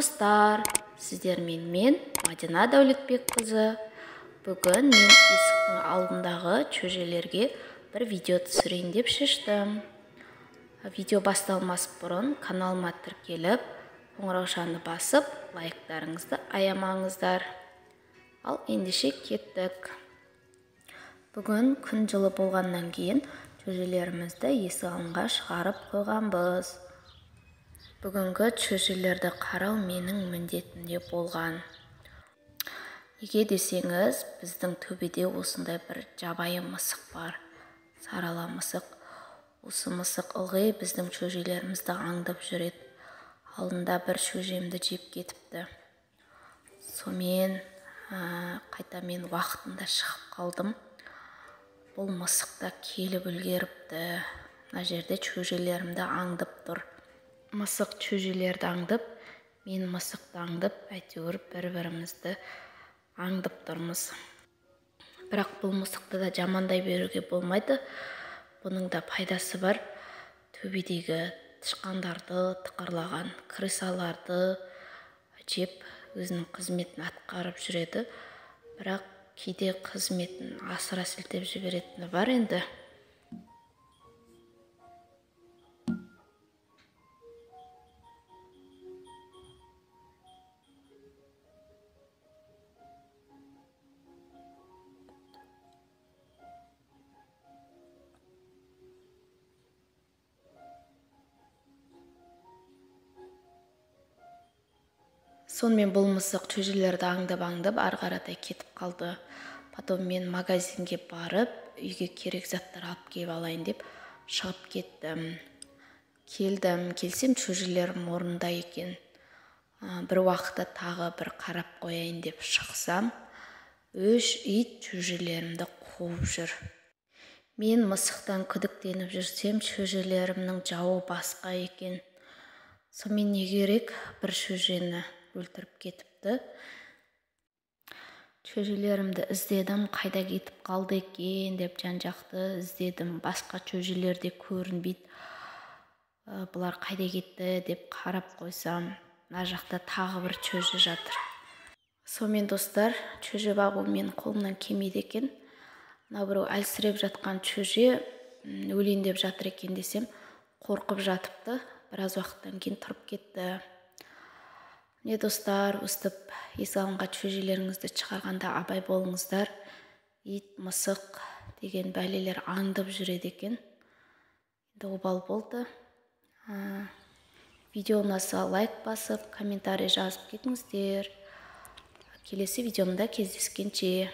Достар, сіздермен мен Мадина Дәулетбекқызы. Бүгін мен есіктің алдындағы шөжелерге бір видео түсірейін деп шештім. Видео басталмас бұрын каналыма тіркеліп, қоңыраушаны басып, лайктарыңызды аямаңыздар. Ал ендеше кеттік. Бүгін күн жылы болғаннан кейін шөжелерімізді есік алдына шығарып қойғанбыз. Бүгінгі шөжелерді қарау менің міндетімде болған. Неге десеңіз, біздің төбеде осындай бір жабайы мысық бар, сарала мысық. Осы мысық ылғи біздің шөжелерімізді аңдып жүреді. Алдында бір шөжемді жеп кетіпті. Сонымен қайта мен уақытында шығып қалдым. Бұл мысық та келіп үлгеріпті. Мына жерде шөжелерімді аңдып тұр. Мысық шөжелерді аңдып, мен мысықты аңдып, әйтеуір бір-бірімізді аңдып тұрмыз. Бірақ бұл мысықты да жамандай беруге болмайды. Бұның да пайдасы бар. Төбедегі тышқандарды, тықырлаған крысаларды жеп, өзінің қызметін атқарып жүреді. Бірақ кейде қызметін асыра сілтеп жіберетіні бар енді. Сонымен бұл мысық шөжелерді аңдып-аңдып ары қаратай кетіп қалды. Потом мен магазинге барып, үйге керек заттар алып келіп алайын деп шығып кеттім. Келдім, келсем шөжелерім орнында екен. Бір уақытта тағы бір қарап қояйын деп шықсам, үш ит шөжелерімді қуып жүр. Мен мысықтан күдіктеніп жүрсем, шөжелерімнің жауы басқа екен. Сонымен не керек, бір шөжені өлтіріп кетіпті. Шөжелерімді іздедім, қайда кетіп қалды екен деп жан-жақты іздедім. Басқа шөжелер де көрінбейді. Бұлар қайда кетті деп қарап қойсам, мына жақта тағы бір шөже жатыр. Сонымен достар, шөже бағу менің қолымнан келмейді екен. Мына біреу әлсіреп жатқан шөже өлейін деп жатыр екен десем, қорқып жатыпты. Біраз уақыттан кейін тұрып кетті. Міне достар, өстіп есік алдынға шөжелеріңізді шығарғанда абай болыңыздар. Ит, мысық деген бәлелер аңдып жүреді екен. Енді обал болды. Видео ұнаса лайк басып, комментарий жазып кетіңіздер. Келесі видеомда кездескенше.